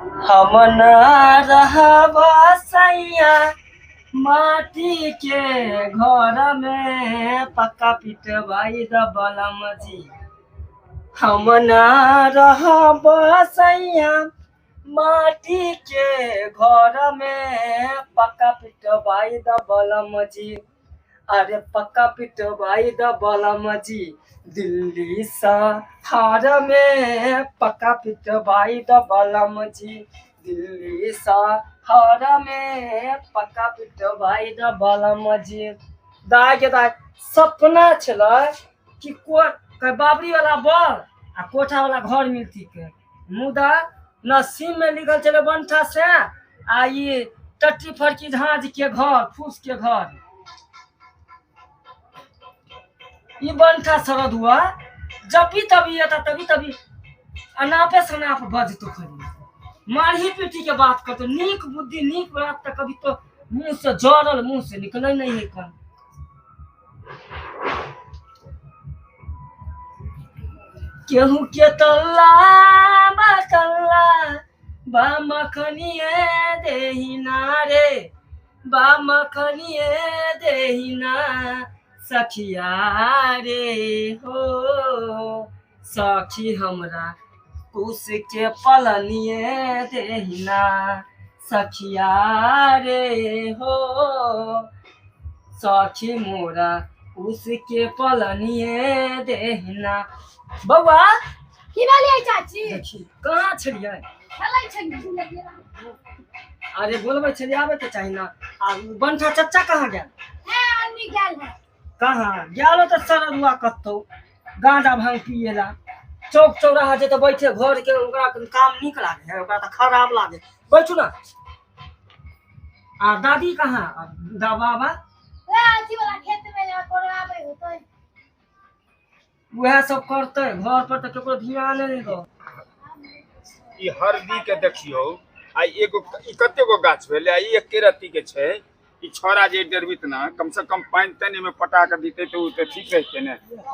हम न रहब सैया माटी के घर में, पक्का पिटवाई द बलम जी। हम न रहब सैया माटी के घर में, पक्का पिटवाई द बलम जी। अरे पक्का पिटवाई द बलम जी दिल्ली शहर में, पक्का पिटवाई द बलम जी दिल्ली शहर में, पक्का पिटवाई द बलम जी। दाय के दाय सपना छलै कि को बाबरी वाला बर आ कोठा वाला घर मिलती के, मुदा नसीब में लिखल छलै बंठा से आ ई टट्टी फड़की झाँझ के घर, फूस के घर। ई बंठा शरद हुआ जब भी तभी एता तभी तभी अनापे शनाप बजतो, खरी मारही पीटी के बात करतो। नीक बुद्धि नीक बात तऽ कभी तो मुंह से जरल मुंह से निकलै नहीं है कन। केहू के तल्ला बतल्ला बा मखनिए देहिना रे, बा मखनिए देहिना सखिया रे हो। सखी हमरा कुश के पलनिए देहिना सखिया रे हो। सखी मोरा उसके पलनिए देहिना। बौआ की भेलियै चाची? देखी कहाँ छलियै? खेलै छलियै। अरे बोलबै छलियै आबै के चाही ना। आ बंठा चच्चा कहाँ गेल? हे आदमी गेल है। कहाँ गेल? तऽ सरदुआ कतौ गांजा भांग पिएला चौक चौराहा जे तऽ बैठे घर के ओकरा काम नीक लागे है, ओकरा तऽ खराब लागे। बैठू ना। आ दादी कहाँ? दा बाबा वएह अथी वाला खेत में जे कोड़ाबै होतै, उएह सब करतै। घर पर तऽ केकरो ध्यान नहि दो। ई हरदी के देखियौ, आ एगो ई कते गो गाछ भेलै आ ई एके रत्ती के छै। ई छौड़ा जे डरबित ना, कम से कम पानि तानि एहिमे पटा के दितै तऽ ओ तऽ ठीक रहितै ने।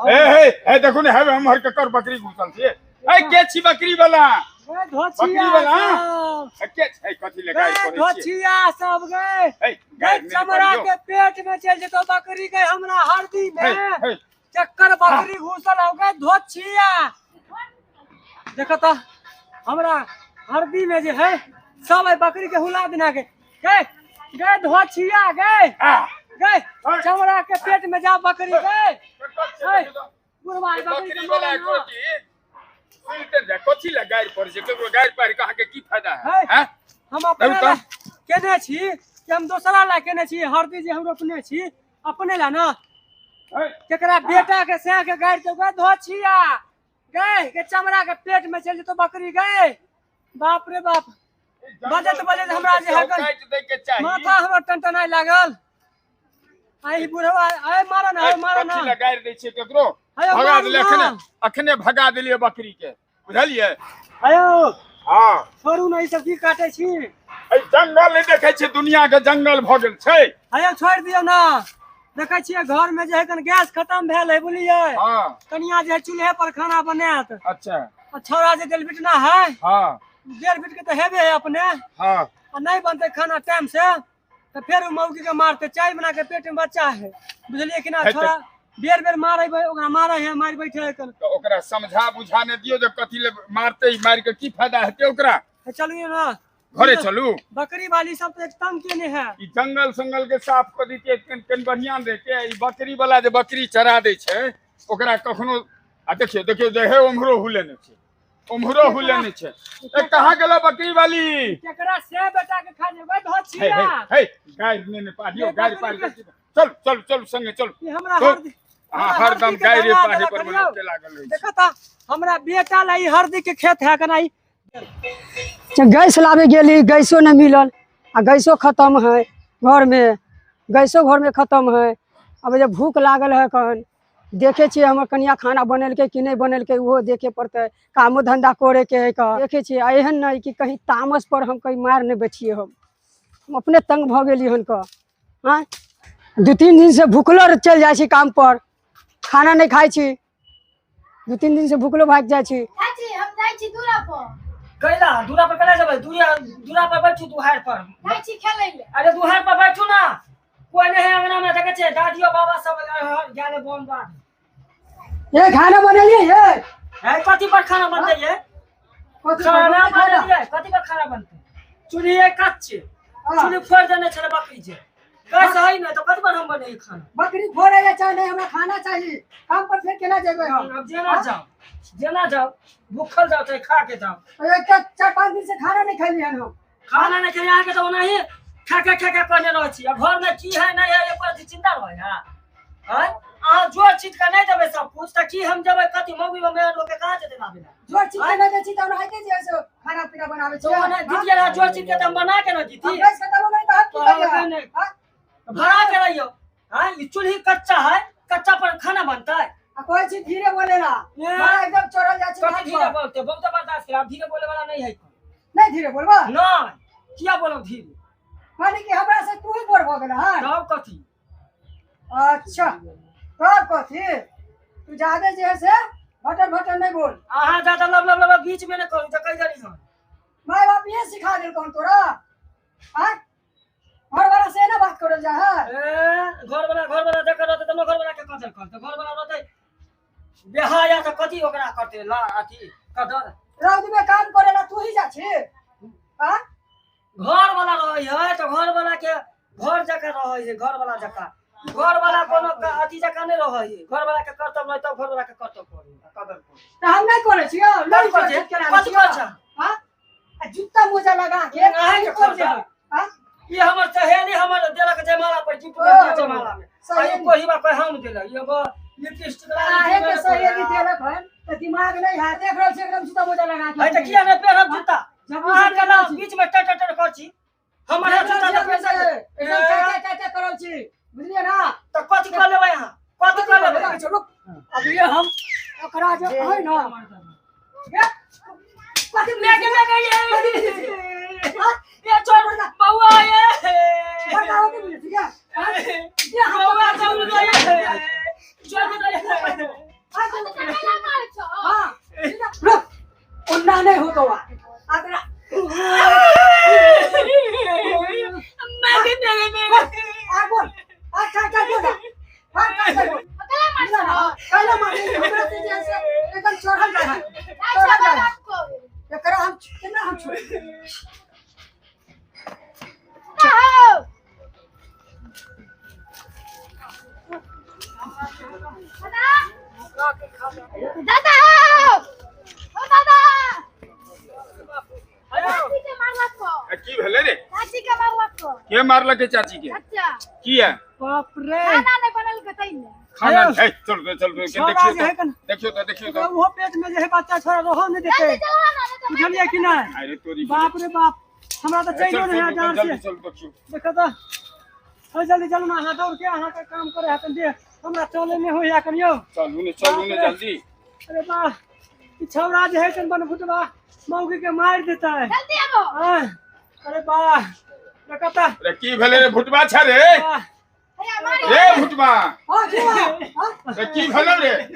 हे हे हे, देखू ने, हे हमर ककर बकरी घुसल छै। ए के छी बकरी वाला? बकरी वाला ए के छै? कथी ले गाय पड़ै छियै? धोछिया सब गए हे गाय नहि चमड़ा पड़ियौ। के पेट में चलि जेतो बकरी के। हमरा हरदी हे में हे चक्कर बकरी घुसल हो गए धोछिया। देखो तो हमरा हरदी में जे है सब है बकरी के हुला देना के गए गए धोछिया गए आ गए चमड़ा के पेट में जा बकरी गए। ककर छै? बुढ़वा ई बकरी बकरी के वाला मारे ना। कथी सुनते जा, कथी ले गारि पड़ै छै? केकरो गारि पारि के अहाँके की फायदा है? है। हैं? हम अपने तब ला केने छी कि हम दोसरा ला केने छी? हरदी जे हम रोपने छी अपने ला ना है। केकरा बेटा के सैह के गारि तो गए धोछिया गए के चमड़ा के पेट में चल जेतो बकरी गए। बाप रे बाप, बजत बजत हमरा जे है काटि दै के चाही। माथा हमर टनटनाय लागल। आई बुढ़वा आय मारा ना, आय मारा ना। कथी ले गारि दै छियै केकरो? आयो भगा मारू देलियै ना। अखने, अखने भगा देलियै बकरी के, बुझलियै? आयो हँ छोड़ू ना, ई सब की काटे छी? एहि जंगल नहि देखै छियै, दुनिया के जंगल भऽ गेल छै। आयो छोड़ि दियौ ना। देखै छियै घर में जे है कन गैस खत्म भेल है, बुझलियै? हँ। कनिया जे है चूल्हे पर खाना बनायत। अच्छा। आ छौड़ा जे डेलबिटना है, हँ, डेढ़ फीट के तऽ हेबे है अपने। हँ। आ नहि बनतै खाना टाइम से तऽ फेर ओ मौगी के मारतै। चाय बना के पेट में बच्चा है, बुझलियै कि ना? है तऽ- छोड़ा बेर बेर मारे ओकरा मारे है, मारि बैठे है कन। तऽ ओकरा समझा बुझा ने दियौ जे कथी ले मारतै, मारि के की फायदा हेतै ओकरा। हे चलू ना घरे चलू। बकरी वाली सब तऽ एक तंग केने है। ई जंगल संगल के साफ कऽ दितियै कनि कनि बढ़िआँ रहितै। ई बकरी वाला जे बकरी चरा दै छै ओकरा कखनो आ देखियौ देखियौ जे हे उम्हरो हुलेने छै, उम्हरो हुलेने छै। ए कहाँ गेलो बकरी वाली? केकरा से बेटा के खा जेबै हे धोछिया। हे हे, गारि ने ने पारियौ, ये गारि बकरी पारि के- के चल चल चल संगे चल। ई हमरा चल। हरदी अहाँ हमरा हरदम हरदी के गारि धंधा पारि देलक पर हरियौ। लोकके लागल रहै छै। देखो तऽ हमरा बेटा ला ई हरदी के खेत है कना ई। गैस लाबे गेली, गैसो नहीं मिलल आ गैसो खत्म है घर में, गैसो घर में खत्म है। अब जब भूख लागल है कन देखे छियै हमर कनिया खाना बनेलकै कि नहि बनेलकै ओहो देखे पड़तै। कामो धंधा करे के है कऽ देखे छियै। आ एहन नहि कि कहीं तामस पर हम कहीं मारि नहि बैठियै, हम अपने तंग भऽ गेली हन कऽ। आँय 2-3 दिन से भूखलो चलि जाइ छी काम पर, खाना नहि खाइ छी, 2-3 दिन से भूखलो भागि जाइ छी। चाची हम जाइ छी दूरा पर। कैला दूरा पर कैला जेबै? दूरा पर बैठू दुहार पर। जाइ छी खेलै ले। अरे दुहार पर बैठू ना, कोई नहीं है अंगना में, देखे छे दादियो बाबा सब गेले बन बाध। ये खाना बनेलिए ये है कथी पर खाना बनते ये? कथी खाना पर खाना? बनलिए कथी पर खाना बनते? चूल्ही कच्चे, चूल्ही फोड़ देने छले बकरी जे, गैस है ना तो कथी पर हम बनेली खाना? बकरी फोड़े या चाहे नहीं, हमरा खाना चाहिए। काम पर फिर केना जेबै हम? अब जेना जाओ जेना जाओ, भूखल जाओ चाहे खा के जाओ। एक 4-5 दिन से खाना नहीं खैली हन हम। खाना नहीं खेली अहाँके तो ओनाही खा के खा के कहने रहै छी। घर में की है नहीं है एक चिंता रहै है। अहाँ जोर चीज के नहीं देबै सब कुछ तऽ की हम जेबै कथी मौगी में मेहर लोग के कहाँ जेतै लाबै ला? जोर चीज के नहीं दै छी तऽ ओनाहिते जे है से खाना पीना बनाबै तो छी। ओना दितियै रहै जोर चीज के तऽ हम बना के न दिती। हम गैस खत्म हो गेलै तऽ हम की तो हम करियै? नहि। हाँ? भरा के रहियौ। हाँ ई चूल्ही कच्चा है, कच्चा पर खाना बनतै। आ कहै छी धीरे बोलेला, ये। बड़ा एकदम चढ़ल जाइ छी कथी घाट धीरे पर। बोलते? बहुत बर्दाश्त करे, आब धीरे बोले वाला नहीं है। नहीं धीरे बोलबा? नहीं, किया बोलब धीरे? माने कि हमरा से तू ही बोर भऽ गेल हन। तब कथी? अच्छा तब कथी, तू जादे जे है से भटर भटर नहीं बोल। अहाँ जादा लब लब लब बीच में नहीं करू तऽ कहि देली हन। माय बाप ये सिखा देलकौ हन तोरा? आँय घर वाला से ना बात करल जा है? ए घर वाला जकर रहतै तब घर वाला के कदर करतै। घर वाला रहतै बेहाया तऽ कथी ओकरा करतै ला अथी कदर? रौद में काम करेला तू ही जा छी? आँय घर वाला रहै है तऽ घर वाला के घर जकाँ रहै है, घर वाला जकाँ। घर वाला कोनो अथी जकाँ नहि रहै है। घर वाला के कर्तव्य नहि तब घर वाला के कर्तव्य करू कदर करू। तऽ हम नहीं करै छियौ। कथी करै छी? कथी करै छी? हाँ आ जूता मोजा लगा के अहाँके की कर खर्चा। हाँ ई हमर सहेली हमर देलक जयमाला पर गिफ्ट ओ, देलक जयमाला में। सहेली। आ ई कोहिबा कोइ हम देलक एगो लिपस्टिक आहे के सहेली देलक हन तऽ दिमाग नहीं है। देख रहल छी एकदम जूता मोजा लगा के। है तऽ किया नहि पहिरब जूता? जब अहाँ केना बीच में टर टर कर छी? हमर देख जूता रहल तऽ छी पैसा एकदम टा टा टा करल छी, बुझलियै ना? तऽ कथी कऽ लेबै अहाँ? कथी कऽ लेबै? चलू अभी हम ओकरा जे है ना ए, कथी लेके ले गई ये छोड़ बउआ ये बताओ के मिले ठीक है? हाँ? ये हम बउआ छोड़ दे छोड़ दे। हाँ, तऽ कैला मारै छौ? हाँ, रुक, उन्ना नहीं होतो वा आतरा। आ बोल, आ का का बोल, हाँ का का बोल। कैला मारै छौ? कैला मारे हमरा से जे है से एकदम चढ़ल जाय है, जाइ चढ़ल छै जाय है। बाप को। एकरा हम केना हम छोड़ ना हो। दादा दादा हो। ओ दादा चाची के मारलक को। आ, की भेलै रे? चाची के मारलक को। के मारलकै चाची के? अच्छा किया? बाप रे खाना नहीं बनल के तै ने। खाना है चल चल चल छोड़ा देखियो जे है तो कन- देखियो तो देखियो तो ओहो पेट में जे है बच्चा छोड़ा रहो नहीं देते। जल्दी चलो ना नहीं तो बुझलिए कि नहीं? अरे तोरी बाप रे बाप हमरा तऽ चल चलो नहीं है चल डर से। जल्दी चल देखियो। देखो तऽ चल जल्दी चलू ना अहाँ दौड़ के अहाँ के काम करे हतन दे हमरा चले नहीं होइया कनियो। चलू ने चलू ने जल्दी। अरे वाह ई छौड़ा जे है तन बनफुटवा मौगी के मार देता है। जल्दी आबो। आह, अरे वाह देखो तऽ अरे की भेलै रे भुटबा छ रे? वाह, हैया मारी। रे भुटबा हाँ की हुआ? हाँ रे की भेलै रे? की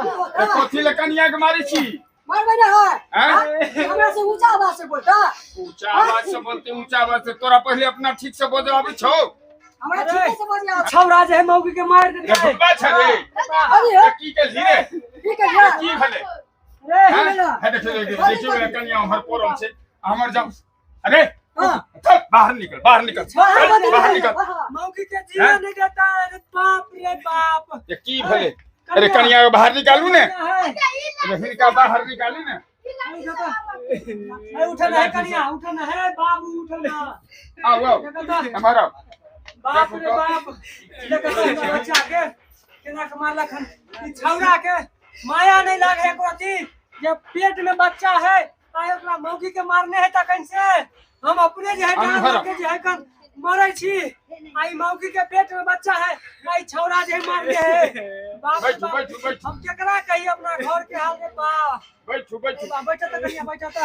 हुआ? रे कथी ले कनिया के मारै छी? मारबै ना है? हैं? हाँ? हमरा से ऊंचा आवाज से बोलता। ऊंचा आवाज से बोलते? ऊंचा आवाज से तोरा पहले अपना ठीक से बजे आबै छौ? हमरा अरे। ठीक से बोलिए आप। छौड़ा जे है मौगी के मार रे देता है। भुटबा छ रे? अरे रे की केलही रे? की कहिया? रे की भेलै? रे हैं? भेलै? हे देखियो देखियो देखियो रे कनिया हमर पड़ल छै हमर जब अरे हाँ। चल बाहर निकल बाहर निकल बाहर चल, मत बाहर निकल, निकल। बाहर। मौगी के जीवन नहीं देता है। अरे बाप रे बाप ये की भेलै? अरे कनिया के बाहर निकालू ने। है। अरे हिनका बाहर निकाली ने। अरे उठना है कनिया उठना है बाबू उठना। आओ आओ देखो तऽ हमार आओ। बाप रे बाप देखो तऽ हमर बच्चा के केना के मारलक हन। ई छौड़ा के माया नहीं लागे है कोती जब पेट में बच्चा है आए ओकरा मौगी के मारने है तखन से हम अपने जे है हम डाल घर। के जे है कन मरै छी आई मौगी के पेट में बच्चा है आई छौड़ा जे है मारने है। बाप रे बैठू बाप बैठू बैठू हम केकरा कही अपना घर के हाल रे बा। बैठू बैठू। बा बैठा त कनिया बैठा त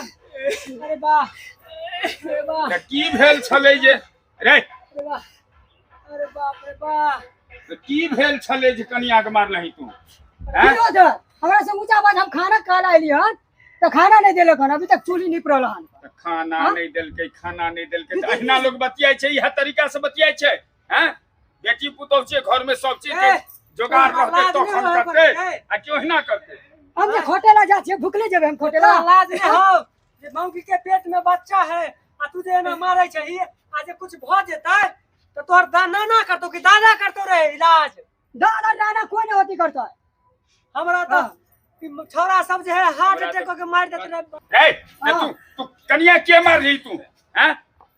अरे बा अरे बा तऽ की भेल छलै जे रे? अरे बा अरे बाप रे बा तऽ की भेल छलै जे कनिया के मारलही तू? की हो जा? हमरा से ऊंचा आवाज हम खाना खा ला एली हन। तऽ खाना नहि देलक हन, अभी तक चूल्ही नीप रहल हन। खाना नहि देलकै, खाना नहि देलकै तऽ अहिना लोग बतियाइ छै, इएह तरीका से बतियाइ छै। हैं बेटी पुतोह छै घर में, सब चीज के जोगाड़ रहतै तखन करतै, आ क्यों अहिना करतै? हम जे खोटेला जा छियै, भुखले जेबै हम खोटेला। लाज नहि हौ जे मौगी के पेट में बच्चा है आ तू जे एना मारै छही, आ जे कुछ भऽ जेतै तऽ तोहर नाना करतौ कि दादा करतौ रे इलाज? दादा नाना कोई नहीं होती करता। हमरा तऽ छौड़ा सब जे है हार्ट अटैक कऽ के मारि देतै रे। ए तू तू कनिया के मारली तू? हैं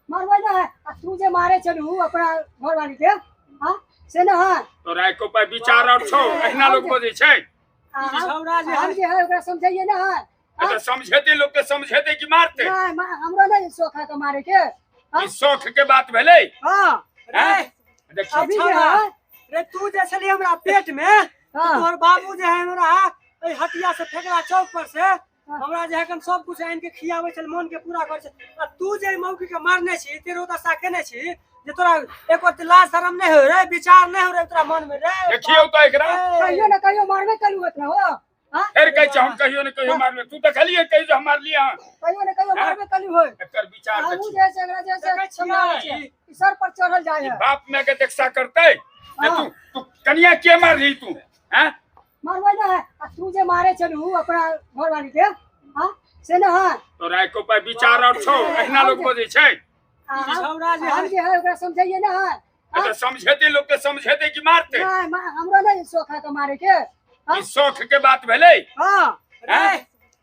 मारबै ना है, आ तू जे मारे छलू अपना घरवाली के, हां से ना है। तोरा एको पाइ विचार और छौ? अहिना लोग बजै छै। छौड़ा जे हम जे है ओकरा समझाइए ना है। तऽ समझेतै लोग के, समझेतै कि मारतै? नहीं, हमरा नहीं शौक है के मारे के। ई शौक के बात भेलै? हां हैं देखियौ अभी जे है रे, तू जे छली हमरा पेट में, तोहर बाबू जे है हमरा एहि हटिया से फेकला चौक पर से, हमरा जे है कन सब कुछ आनि के खियाबै छल, मन के पूरा करै छल। आ तू जे मौकी के मारने छी, तेरो दशा केने छी जे तोरा एको लाज शरम नहि हो रे, विचार नहि हो रे तोरा मन में रे। देखियौ तऽ एकरा कहियो ना कहियो मारबे करू होत ना हो। हां फेर कहै छै हम कहियो ने कहियो मारबे, तू तऽ कहलियै कहियो जे हम मारलियै हँ। कहियो ना कहियो मारबे करू होय। एकर विचार देखियौ जे से एकरा जैसे समझाबै छै, ई सर पर चढ़ल जाय है। बाप माय के देखसा करतै? तू तू कनिया के मारली तू? हैं मारबै ना है, आ तू जे मारे छलू अपना घरवाली के, हां से ना है। तोरा एको पाइ विचार और छौ? अहिना लोग बजै छै। छौड़ा जे हम जे है ओकरा समझाइए ना है। तऽ समझेतै लोग के, समझेतै कि मारतै? नहीं, हमरा नहीं शौक है के मारे के। ई शौक के बात भेलै? हां हैं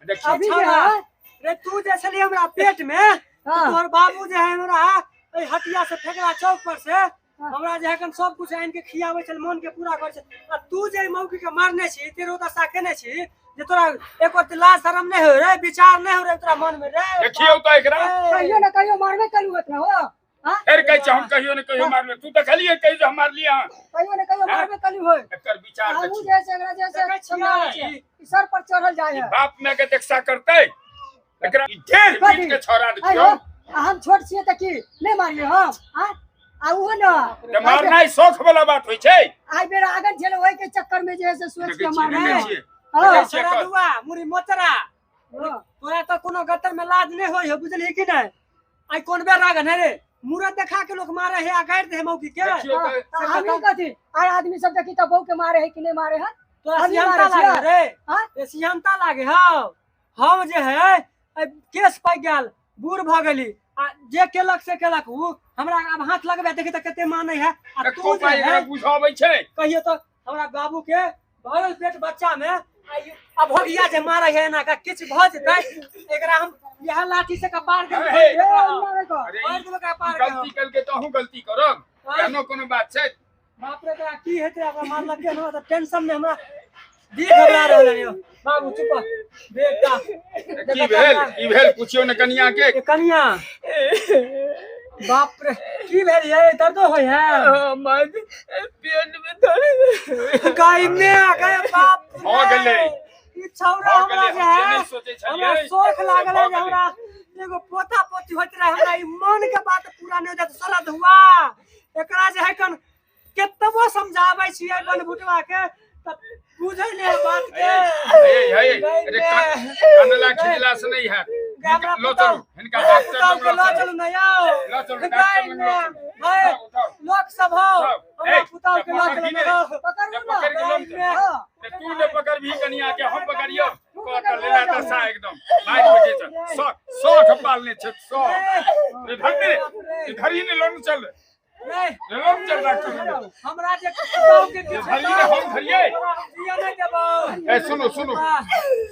देखियौ अभी जे है रे, तू जे छली हमरा पेट में, तोहर बाबू जे है हमरा एहि हटिया से फेकला चौक पर से, हमरा जे है कन सब कुछ आनि के खियाबै छल, मन के पूरा करै छल। आ तू जे मौकी के मारने छी, तेरो दशा केने छी जे तोरा एको लाज शरम नहि हो रे, विचार नहि हो रे तोरा मन में रे। देखियौ तऽ एकरा कहियो ना कहियो मारबे करू होत ना हो। हां फेर कहै छै हम कहियो ने कहियो मारबे, तू तऽ कहलियै कहियो जे हम मारलियै हँ। कहियो ना कहियो मारबे करू होय। एकर विचार देखियौ जे से एकरा जैसे समझाबै छै, ई सर पर चढ़ल जाय है। बाप माय के देखसा करतै? एकरा ढेर पीट के छौड़ा देखियौ। हम छोट छियै तऽ की नहि मारियै हम? हां आ उहो न तऽ मारनाइ शौक वाला बात होइ छै। आई बेर आगन छल ओहि के चक्कर में जे है से सोच के मारनाइ। हां सरदुआ मुरी मोचरा, तोरा तऽ कोनो गतर में लाज नहि होइ है, बुझलिही कि नहि? आई कोन बेर आगन है रे, मुरत देखा के लोग मारे है आ गारि दे है मौकी के। हमही कथी आइ आदमी सब देखी तऽ बहू के मारे है कि नहि मारे है? तोरा सिहंता लागे रे? हां सिहंता लागे हौ। हम जे है केस पाइ गेल, बूढ़ भऽ गेली, आ जे केलक से केलक, उ हमरा आब हाथ लगबे देखी तऽ कते मानै है। आ तू जे है बुझाबै छै कहियो तऽ हमरा बाबू के भरल पेट बच्चा में आ भोगिया जे मारे है एना का किछु भऽ जेतै एकरा हम इएह लाठी से कपार के मारि देबै कपार के। गलती करके तऽ अहूँ गलती करब, एहनो कोनो बात छै? बाप रे एकरा की हेतै, ओकरा मारलकै हन तऽ टेंशन में हमरा दिल घबरा रहल है। बाबू चुप बेटा। की भेल, की भेल पुछियौ ने कनिया के। कनिया बाप रे की भेल ये, दर्दो होय है? पेट में दर्द गाय में गए बाप भ गेलै। ई छौड़ा हमरा जे है हमरा शौक लागल है जे हमरा एगो पोता पोती होइत रहे, हमरा ई मन के बात पूरा नहि होइत साला धुआ। एकरा जे है कन केतबो समझाबै छियै बनभुटवा के तऽ बुझै नहि है बात के। हे हे अरे कनला खिजला से नहीं हैत, लो चलू हिनका डॉक्टर लग लो चलू न यौ, लो चलू डॉक्टर लग लो। लोक सब हो हमरा पुतहु के लो चलू न यौ, पकड़ू ना तू ने पकड़बही कनिया के, हम पकड़ियौ कह लेला दशा एकदम मारि बजे छै। शौक पालने छै शौक। इधर ने इधर ही ने लोन चल रे, चल डॉक्टर हमरा जे पुतहु के किछु हम धरियै जिया नहि देबौ। ए सुनो सुनो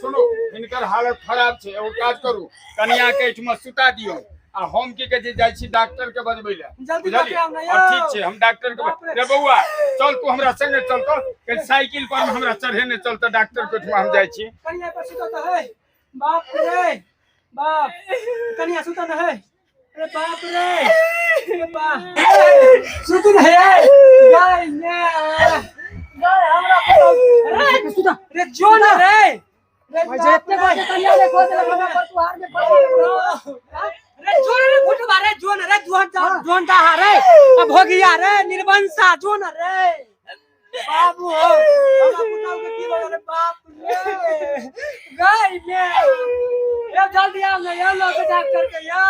सुनो, हिनकर हालत खराब छै, एगो काज करू कनिया के एहिठमा सुता दियौ, आ हम की कहै छै जाइ छी डॉक्टर के बजबै लए। जल्दी बतियाउ ने यौ। ठीक छै हम डॉक्टर के रे बौआ चल तू हमरा संगे चल तऽ साइकिल पर हमरा चढ़ेने चल तऽ डॉक्टर के ओहिठमा हम जाइ छी। कनिया पर सुतऽ तऽ है, बाप रे बाप, कनिया सुतऽ न है रे बाप रे, रे बाप सुतू न है गाय ने गाय हमरा रे सुतऽ रे जो न रे रे जते बाजे कनिया ले खोज देलक हमरा पर तुहार में फंस रे जो रे फुटबा रे जो न रे जोन जोन दा रे भोगिया रे निर्वंशा जो न रे। बाबू हो हमरा पुतहु के की भऽ गेलै बाप रे गई ने। ए जल्दी आउ ने यौ लऽ के डॉक्टर के यौ।